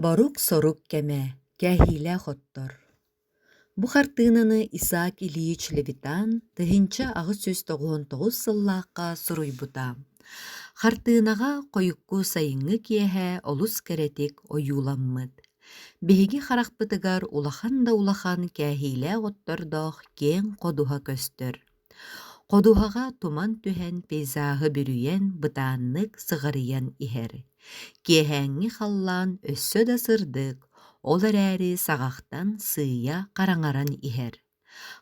Борук-сорук кэмэ, кээһиилээх оттор. Бу хартыынаны Исаак Ильич Левитан 1899 сыллаахха суруйбута. Хартыынаҕа хойукку сайыҥҥы киэһэ олус кэрэтик ойууламмыт. Биһиги харахпытыгар улахан да улахан кээһиилээх оттордоох киэҥ ходуһа көстөр. Ходуһаҕа туман түһэн пейзаһы бүрүйэн бытааннык сыҕарыйан иһэр. Киэһээҥҥи халлаан өссө да сырдык, ол эрээри саҕахтан сыыйа хараҥаран иһэр.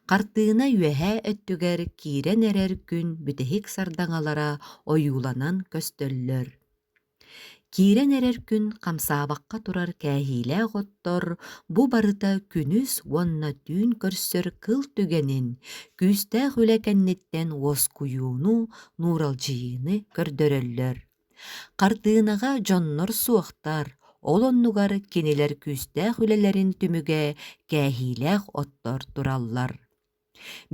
Хартыына үөһээ өттүгэр киирэн эрэр күн бүтэһик сардаҥалара ойууланан көстөллөр. Киирэн эрэр күн хамсаабакка турар кээһиилээх оттор бу барыта күнүс уонна түүн көрсөр кыл түгэнин, күүстээх үлэ кэнниттэн уоскуйууну, нууралдьыйыыны көрдөрөллөр. Хартыынаҕа дьоннор суохтар, ол оннугар кинилэр күүстээх үлэлэрин түмүгэ кээһиилээх оттор тураллар.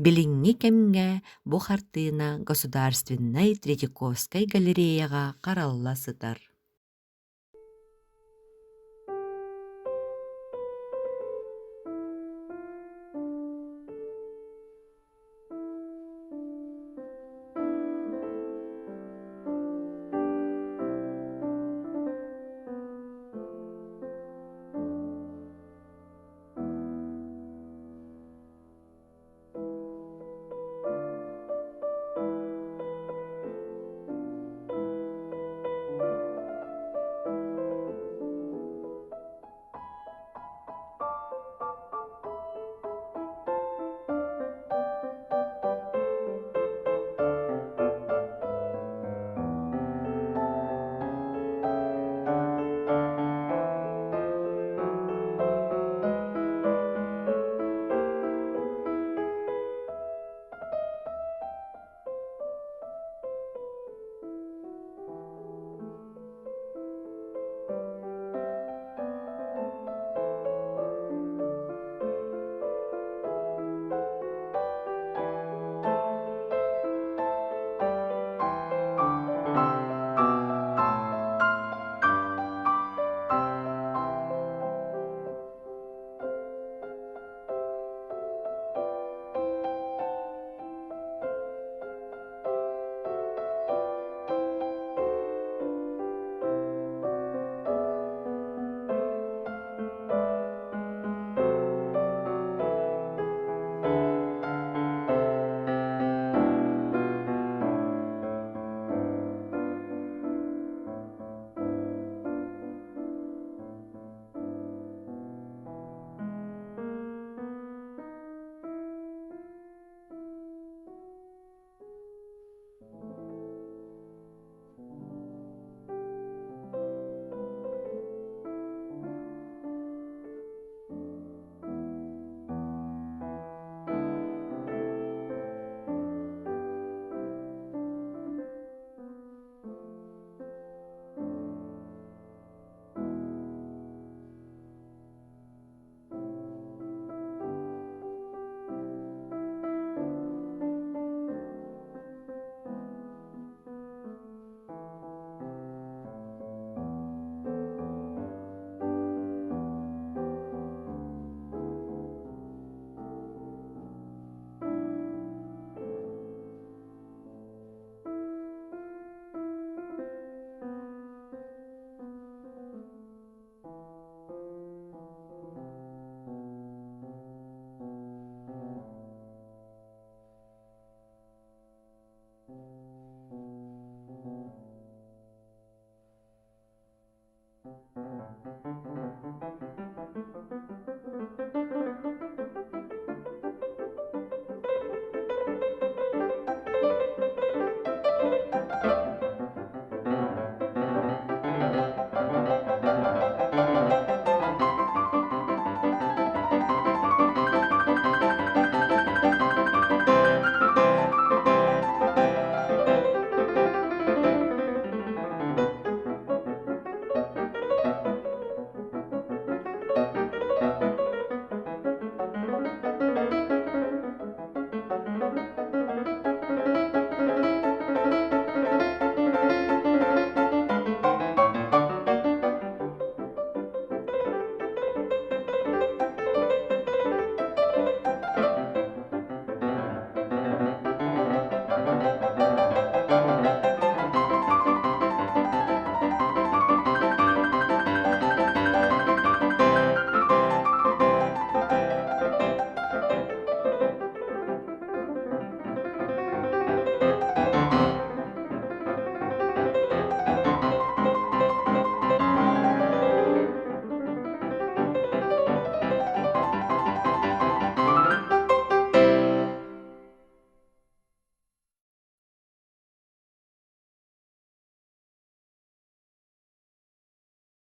Билиҥҥи кэмҥэ бу хартыына Государственнай Третьяковскай галереяҕа харалла сытар.